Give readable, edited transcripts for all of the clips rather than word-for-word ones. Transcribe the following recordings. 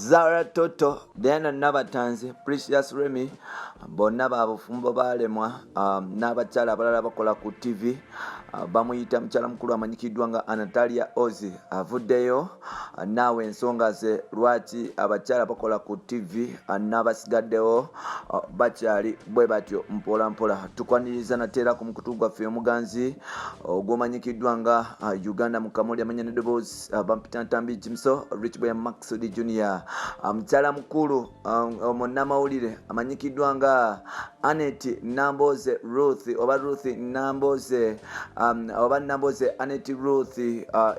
Zara Toto, Diana Nabatanzi, Precious Remy bonna babufumbo balemwa, n'abakyala abalala bakola ku TV. Bamuyita mukyala mukulu amanyikiddwa nga Anatalia Ozi, avuddeyo naawe ensonga ze lwaki abakyala bakola ku TV n'abasigaddewo bakyali bwe batyo mpola mpola. Tukwaniriza nateera ku mukutu gwaffe omuganzi ogwomanyikiddwa nga Uganda mu Kamuli, amanya n'eddoboozi bampita Ntambi Jimso Rich Boy Maxud Junior. Mukyala mukulu munnamawulire amanyikiddwa nga Anet Namboze Ruth oba Ruth Namboze, oba Namboze Anet Ruth,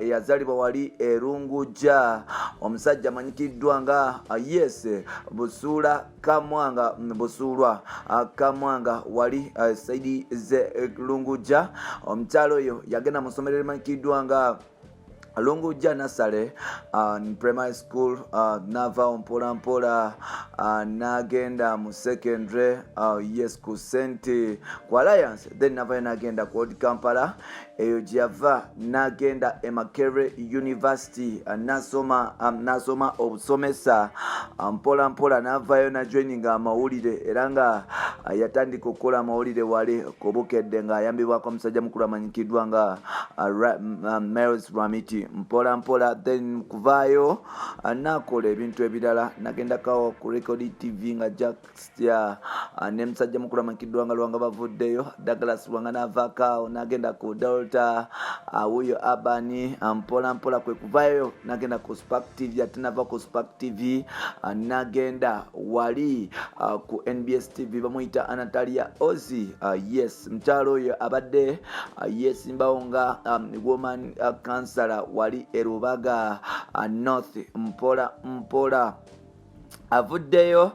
eyazalibwa wali Erunguja, omusajja amanyikiddwa nga yes Busuula Kamwanga, Busuulwa Kamwanga, wali side ze Lunguja. Omukyala oyo yagenda mu ssomero erimanyikiddwa nga Lunguja Nasale Primary School, navaawo mpola mpola n'agenda mu secondary, yes, ku St ku Alliance, then navayo n'agenda ku Old Kampala. Eyo gye yava n'agenda e Makerere University, nasoma obusomesa. Mpola mpola n'avayo najoininga amawulire, era nga yatandika okukola amawulire wali ku Bukedde ng'ayambibwako omusajja mukulu amanyikiddwa nga Miles Ramiti. Mpola mpola then kuvaayo nakola ebintu ebirala, nagendako ku Record TV nga Jack ne musajja mukulu amanyikiddwa nga Lwanga, bavuddeyo Douglas Lwanga, n'avaako awo n'agenda ku Delta, wuyo Abani. Mpola mpola kwe kuvaayo n'agenda ku Spark TV, ate nava ku Spark TV n'agenda wali ku NBS TV. Bamuyita Anatalia Ozi. Yes, mukyalo oyo abadde yesimbawo nga woman councillor wali Erubaga North. Mpola mpola avuddeyo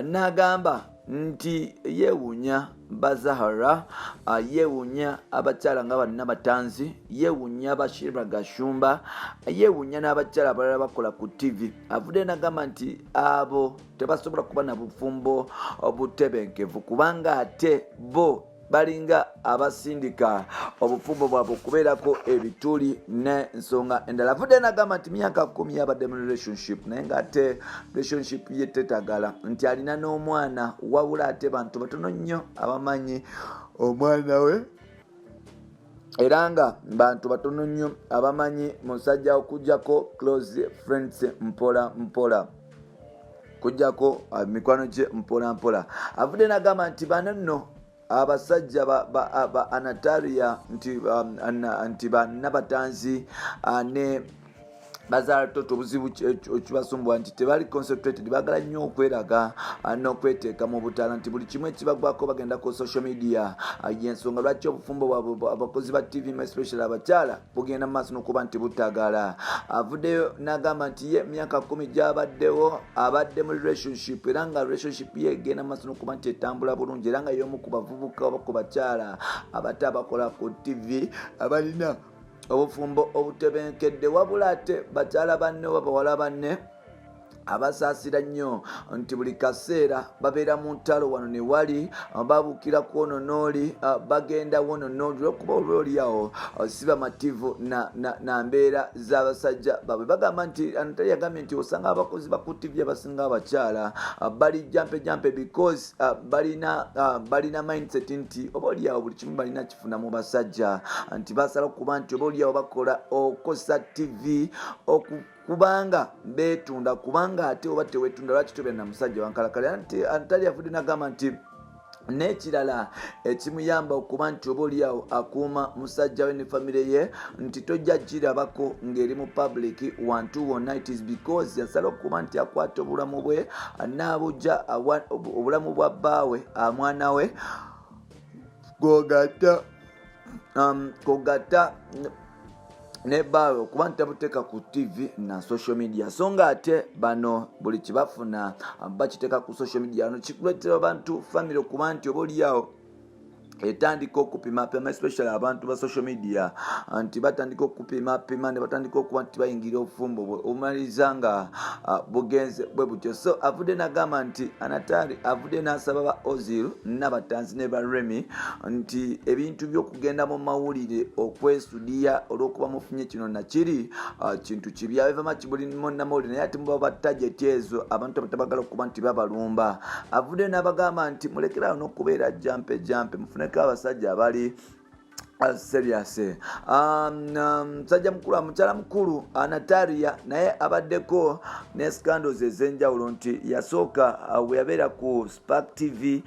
n'agamba nti yeewuunya Bazahara, yeewuunya abakyala nga banna batanzi, yeewuunya Bashira Gashumba, yeewuunya n'abakyala abalala bakola ku TV. Avuddeyo n'agamba nti abo tebasobola kuba na bufumbo obutebenkevu, kubanga ate bo balinga abasindika obufumbo bwabwe okubeerako ebituli n'ensonga endala. Avudde nagamba nti myaka 10 yabadde mu relationship, naye ngaate relationship ye tetagala, nti alina n'omwana, wabula ate bantu batono nnyo abamanyi omwana we, era nga bantu batono nnyo abamanyi musajja okugjako close friends. Mpola mpola kujjako mikwano gye. Mpola mpola avudde nagamba nti bano nno abasajja ba Anataria nti, nti bannabatanzi ne Bazaala Toto, obuzibu ekibasumbwa nti tebali concentrated, bagala nnyo okweraga n'okweteeka mu butaala, nti buli kimu ekibagwako bagenda ku social media. Yensonga lwaki obufumbo bwabwe abakozi ba TV, especially abakyala, bugenda mu maaso n'okuba nti butagala. Avuddeyo n'agamba nti ye myaka 10 gyabaddewo abadde mu relationship, era nga relationship ye egenda mu maaso n'okuba nti etambula bulungi, era nga y'omu ku bavubuka oba ku bakyala abato abakola ku TV abalina obufumbo obutebenkedde, wabula ate bakyala banne oba bawala banne abasaasira nnyo nti buli kaseera babeera mu ntalo wano ne wali, babuukira ku ono n'oli, bagenda wono n'oli, olwokuba olwoliawo si bamativu na mbeera z'abasajja baabwe. Bagamba nti Anatali yagambye nti osanga abakozi ba ku TV abasinga abakyala bali jumpy jumpy because balina mindset nti oba oliawo buli kimu balina kifuna mu basajja, nti basala okuba nti oba oliawo bakola okozesa TV oku kubanga beetunda, kubanga ate oba tewetunda lwaki tobeera na musajja wankalakala? Antali avudde nagamba nti n'ekirala ekimuyamba okuba nti oba oliawo akuuma musajja we ne famire ye, nti tojja girabako ng'eri mu public wantu wonna, it is because yasala okuba nti akwata obulamu bwe n'abujja obulamu bwa bbaawe mwana we kwogatta ne bbaawe okuba nti tabuteeka ku TV na social media. So nga ate bano buli kibafuna bakiteeka ku social media. No kikuleetera abantu famire okuba nti oba oliawo Etandika okupimapima, especially abantu ba social media, nti batandika okupimapima ne batandika okuba nti bayingira obufumbo bwe, obumaliriza nga bugenze bwe butyo. So avudde nagamba nti Anatari avudde n'asaba ba Ozil n'abatanzi ne ba Remy nti ebintu by'okugenda mu mawulire okwesudiya olw'okuba mufunye kino nakiri kintu kibi. Abeva maki buli munnamawulire, naye ate muba ba target ezo abantu abatabagala okuba nti babalumba. Avudde n'abagamba nti mulekerawo n'okubeera jampe jampe, mufuneko abasajja abali serious. Musajja mukulu, mukyala mukulu Anataria naye abaddeko ne scandals ez'enjawulo, nti yasooka bwe yabeera ku Spark TV,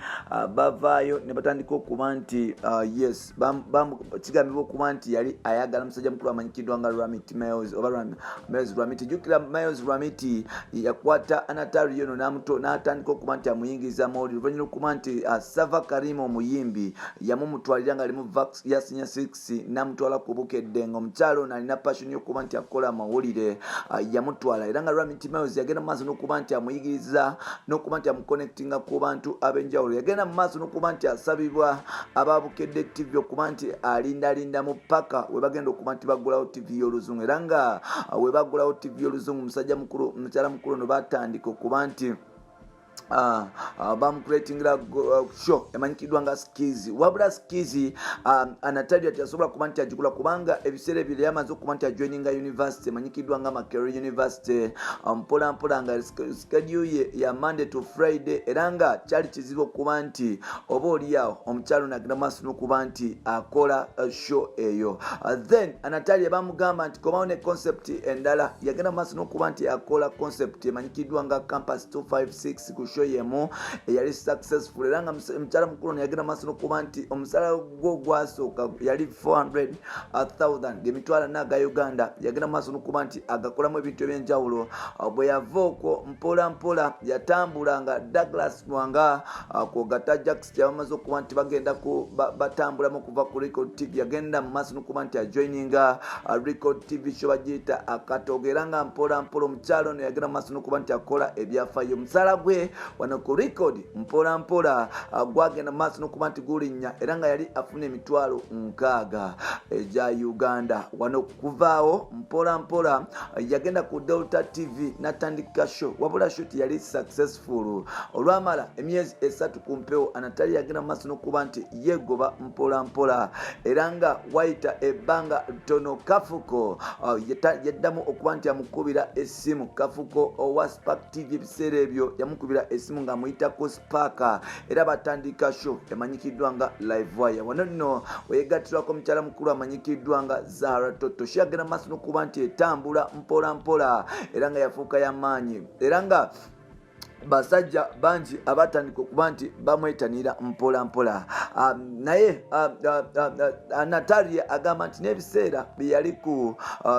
bavaayo ne batandika okuba nti yes, kigambibwa okuba nti yali ayagala musajja mukulu amanyikiddwa nga Ramit Miles oba Miles Ramiti. Jjukira Miles Ramiti yakwata Anataria ono n'atandika okuba nti amuyingiza mawulire oluvannyuma okuba nti Sava Karima omuyimbi yamumutwalira nga ali mu vax ya senior 6, namutwala ku Bukedde, nga omukyalo ono alina passion yokuba nti akola amawulire. Yamutwala era nga Ramit Miles yagenda mu maaso n'okuba nti amuyigiriza n'okuba nti amuconnectinga ku bantu ab'enjawulo. Yagenda mu maaso n'okuba nti asabibwa ababukedde TV okuba nti alindalinda mu paka we bagenda okuba nti baggulawo TV y'Oluzungu, era nga we baggulawo TV y'Oluzungu, musajja mukulu, mukyala mukulu ono batandika okuba nti bamucreatingira show emanyikiddwa nga Skizi. Wabula Skizi Anatalia teyasobola kuba nti agikola, kubanga ebiseera ebyo yamaze okuba nti ajoininga university emanyikiddwa nga Makerere University. Mpola mpola nga schedule ye ya Monday to Friday, era nga kyali kizibu okuba nti oba oliawo omukyalo nagenda maaso n'okuba nti akola show eyo. Then Anatalia bamugamba nti komawo ne concept endala. Yagenda maaso n'okuba nti akola concept emanyikiddwa nga Campus 256 ku show yemu eyali successful, era nga mukyala mukulu ono yagenda maaso n'okuba nti omusala gwo gwasooka yali 400,000, emitwalo 4 aga Uganda. Yagenda maaso n'okuba nti agakolamu ebintu ebyenjawulo. Bwe yava okwo, mpola mpola yatambula nga Douglas Mwanga kwogata Jacks, kyabamaze okuba nti bagenda batambulamu okuva ku Record TV. Yagenda mu maaso n'okuba nti ajoininga Record TV show bagiyita Akatogo, era nga mpola mpola omukyalo ono yagenda mu maaso n'okuba nti akola ebyafaayo. Omusala gwe wano ku Record mpola mpola gwagenda mu maaso n'okuba nti gulinnya, era nga yali afuna 60,000 egya Uganda wano. Kuvaawo mpola mpola yagenda ku Delta TV natandika show, wabula show teyali successful. Olwamala emyezi 3 ku mpewo, Anatali yagenda mu maaso n'okuba nti yegoba mpola mpola, era nga wayita ebbanga ttono Kafuko yaddamu okuba nti amukubira essimu. Kafuko owa Spark TV ebiseera ebyo yamukubira essimu ng'amuyitako Spark, era batandika show emanyikiddwa nga Live Wire. Wano nno weyegattirwako mukyala mukulu amanyikiddwa nga Zahara Toto. Show yagenda mu maaso n'okuba nti etambula mpola mpola, era nga yafuuka y'amaanyi, era nga basajja bangi abatandika okuba nti bamwetanira mpola mpola. Naye Natalia agamba nti n'ebiseera bye yali ku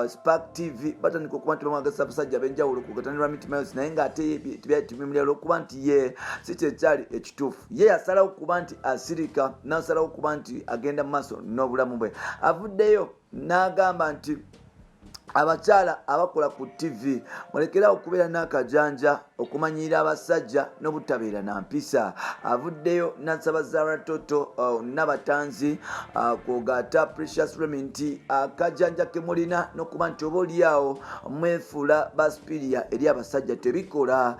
Spark TV batandika okuba nti bamwagasa abasajja ab'enjawulo kugatanirwa Miles, naye ng'ate tebyali tibimulya olwokuba nti ye si kyekyali ekituufu. Ye yasalawo okuba nti asirika, n'asalawo okuba nti agenda mu maaso n'obulamu bwe. Avuddeyo n'agamba nti abakyala abakola ku TV mulekerawo okubeera n'akajanja, okumanyirira abasajja n'obutabeera na mpisa. Avuddeyo nasaba Zara Toto n'abatanzi kwogata Precious Remy nti akajanja ke mulina n'okuba nti oba oliawo mwefuula basupiria eri abasajja tebikola.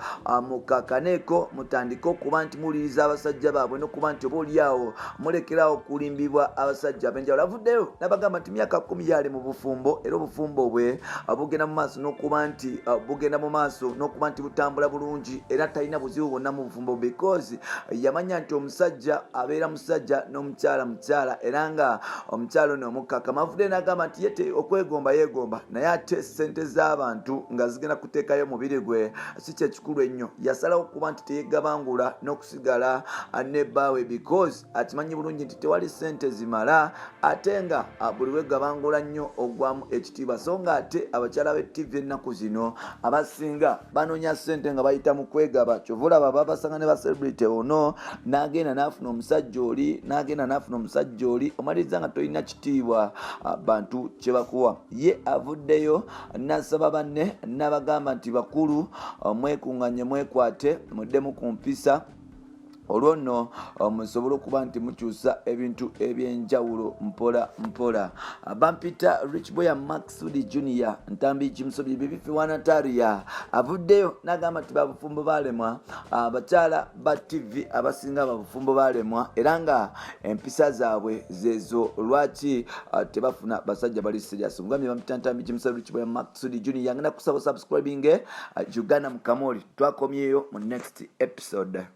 Mukakaneeko, mutandike okuba nti muwuliriza abasajja baabwe n'okuba nti oba oliawo mulekerawo okulimbibwa abasajja ab'enjawulo. Avuddeyo n'abagamba nti myaka 10 yali mu bufumbo, era obufumbo bwe bugenda mu maaso n'okuba nti bugenda mu maaso n'okuba nti butambula bulungi, era talina buzibu bwonna mu bufumbo, because yamanya nti omusajja abeera musajja n'omukyala mukyala, era nga omukyala ono omukkakama. Avudde n'agamba nti ye okwegomba yeegomba, naye ate sente z'abantu nga zigenda kuteekayo omubiri gwe si kyekikulu ennyo. Yasalawo okuba nti teyegabangula n'okusigala ne bbaawe, because akimanyi bulungi nti tewali sente zimala, ate nga buli wegabangula nnyo ogwamu ekitiibwa. So nga ate abakyala be TV ennaku zino abasinga banoonya sente nga bayita mu kwegaba. Kyova olaba babasanga ne bacelebrity, ono n'agenda n'afuna omusajja oli, n'agenda n'afuna omusajja oli, omaliriza nga tolina kitiibwa bantu kye bakuwa. Ye avuddeyo n'asaba banne n'abagamba nti bakulu, mwekuŋŋanye, mwekwate, muddemu ku mpisa. Olwo nno musobole okuba nti mukyusa ebintu ebyenjawulo mpola mpola. Bampita Rich Boya Maxud Junior Ntambi Kimusobye Bibifi wa Nataria avuddeyo n'agamba nti babufumbo balemwa, abakyala ba TV abasinga babufumbo balemwa, era nga empisa zaabwe zezo lwaki tebafuna basajja bali serious. Mugambye bampita Ntambi Kimusobye Rich Boya Maxud Junior, ngenda kusaba subscribing Uganda Mukamoli. Twakomyeyo mu next episode.